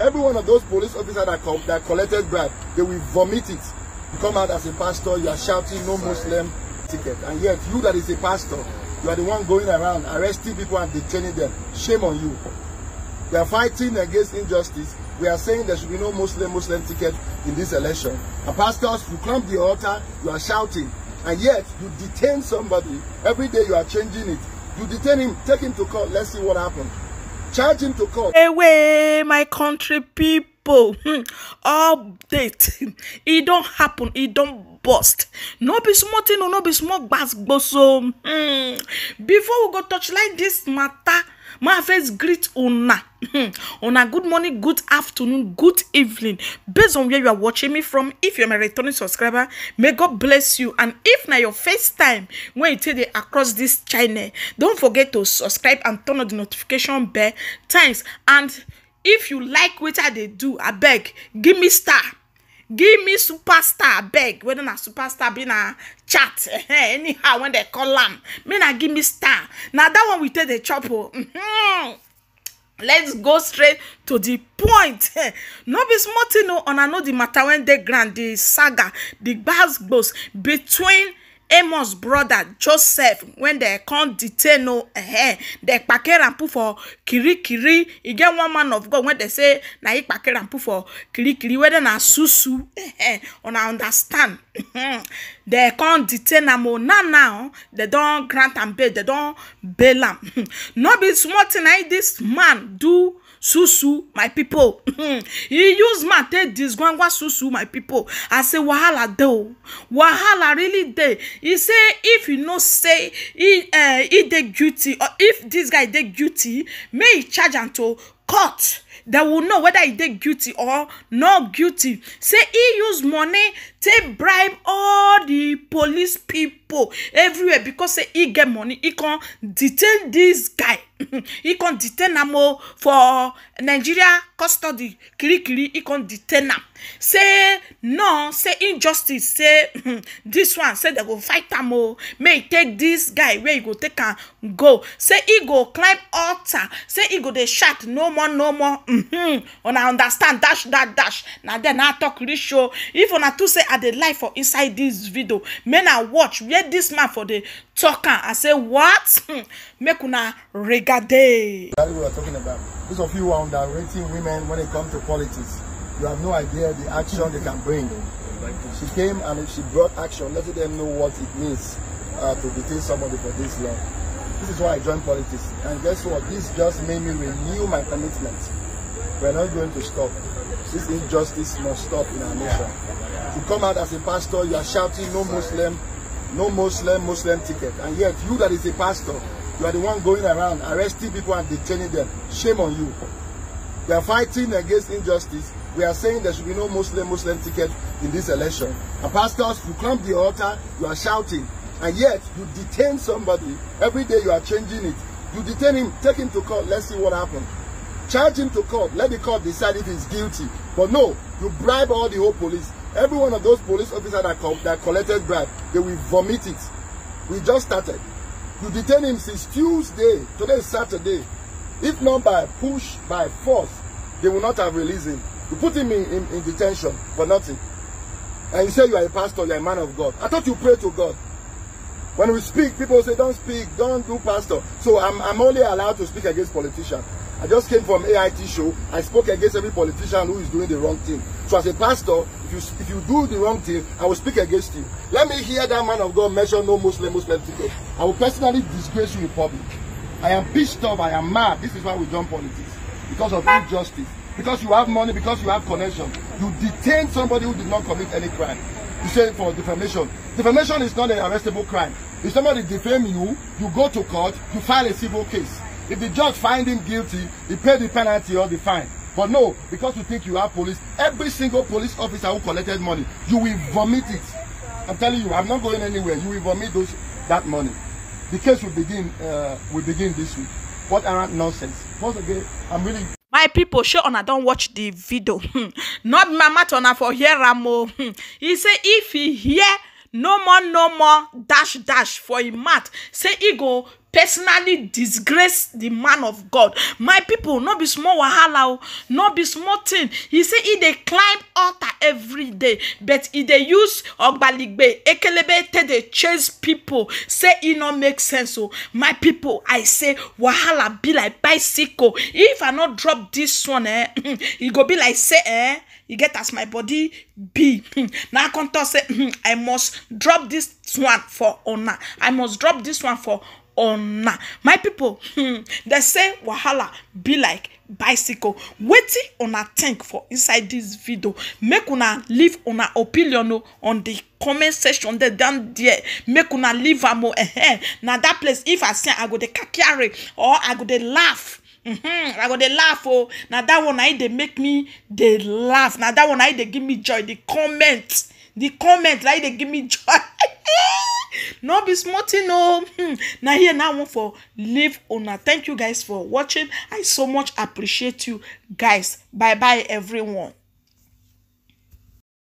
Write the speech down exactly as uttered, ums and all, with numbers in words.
Every one of those police officers that, co- that collected bribe, they will vomit it. You come out as a pastor, you are shouting, "No Muslim ticket." And yet, you that is a pastor, you are the one going around arresting people and detaining them. Shame on you. We are fighting against injustice. We are saying there should be no Muslim, Muslim ticket in this election. And pastors, you climb the altar, you are shouting. And yet, you detain somebody. Every day you are changing it. You detain him, take him to court. Let's see what happens. Charge him to court. Away, my country people. Hmm. Update. E don happen. E don burst. No be small thing, no, no be small gbas gbos o. Hmm. Before we go touch like this matter, my first greet una. Hmm. Una good morning, good afternoon, good evening. Based on where you are watching me from, if you're my returning subscriber, may God bless you. And if na your first time when you take dey across this channel, don't forget to subscribe and turn on the notification bell. Thanks. And if you like what I dey do, abeg, give me star. Give me superstar, abeg. Whether na superstar be na chat, eh, anyhow when they call am, me na give me star. Na that one we take the chop o. Mhm. Let's go straight to the point. No be small thing o, una know the matter when dey ground, the saga, the gbas gbos between Amos brother Joseph, when they come detain o, eh, they kpakere am put for Kirikiri. E get one man of God when they say na he kpakere am put for Kirikiri, whether na susu, eh, una understand. They come detain am o. Now, now, they don grant am bail, they don bail am. No be small thing na this man do susu, my people. He use man take disgwangwa susu, my people. I say wahala dey o. Wahala really dey. He say if you know say he, uh, he dey guilty, or if this guy dey guilty, may he charge am to court. They will know whether he dey guilty or not guilty. Say he use money take bribe all the police people everywhere because say he get money. He can detain this guy. He can detain am o for Nigeria custody. Kirikiri, he can detain am. Say no, say injustice. Say this one, say they go fight am o. May he take this guy where he go take am go. Say he go climb altar. Say he go dey shout, "No more, no more." Mm-hmm. Una understand? Dash, dash, dash. Na then I talk reach show. If una too say I dey lie for inside this video, men I watch where this man for the talk am. I say what? Hmm. Make una regade. That's what we're talking about. Those of you who are underrating women when it comes to politics, you have no idea the action they can bring. She came and she brought action, letting them know what it means uh, to detain somebody for this long. This is why I joined politics. And guess what? This just made me renew my commitment. We're not going to stop. This injustice must stop in our nation. To come out as a pastor, you are shouting, "No Muslim, no Muslim, Muslim ticket." And yet, you that is a pastor, you are the one going around arresting people and detaining them. Shame on you. We are fighting against injustice. We are saying there should be no Muslim, Muslim ticket in this election. And pastors, you climb the altar, you are shouting. And yet, you detain somebody. Every day you are changing it. You detain him, take him to court. Let's see what happens. Charge him to court. Let the court decide if he's guilty. But no, you bribe all the whole police. Every one of those police officers that, co- that collected bribe, they will vomit it. We just started. You detain him since Tuesday. Today is Saturday. If not by push, by force, they will not have released him. You put him in, in, in detention for nothing. And you say you are a pastor, you are a man of God. I thought you pray to God. When we speak, people say, "Don't speak, don't do pastor." So I'm, I'm only allowed to speak against politicians. I just came from A I T show. I spoke against every politician who is doing the wrong thing. So as a pastor, if you if you do the wrong thing, I will speak against you. Let me hear that man of God mention no Muslim, Muslim ticket. I will personally disgrace you in public. I am pissed off. I am mad. This is why we join politics, because of injustice. Because you have money, because you have connection, you detain somebody who did not commit any crime. You say for defamation. Defamation is not an arrestable crime. If somebody defame you, you go to court, you file a civil case. If the judge find him guilty, he pay the penalty or the fine. But no, because you think you have police, every single police officer who collected money, you will vomit it. I'm telling you, I'm not going anywhere. You will vomit those that money. The case will begin. Uh, will begin this week. What arrant nonsense? Once again, I'm really My people, shey una don watch the video? Hmm. Not my matter, una for hear am o. Hmm. He say if he hear no more, no more, dash, dash for him mouth, say he go personally disgrace the man of God. My people, no be small wahala o, no be small thing. He say he dey climb altar every day, but he dey use ogbaligbe, ekelebe take dey chase people. Say e no make sense o. My people, I say wahala be like bicycle. If I no drop this one, eh, e go be like say, eh, you get as my body be. Na I come talk say, I must drop this one for una. I must drop this one for una. My people, hmm, they say wahala be like bicycle. Wetin una think for inside this video? Make una leave una opinion o on the comment section there, down there. Make una leave am o. Eh, na that place, if I say, I go dey kakiare or I go dey laugh. Mm-hmm. I go dey laugh o. Na that one, na e dey make me dey laugh. Na that one, na e dey give me joy. The comment, the comment, na e dey give me joy. No be small thing o. Hmm. Na here now I want for leave una. Thank you guys for watching. I so much appreciate you guys. Bye bye, everyone.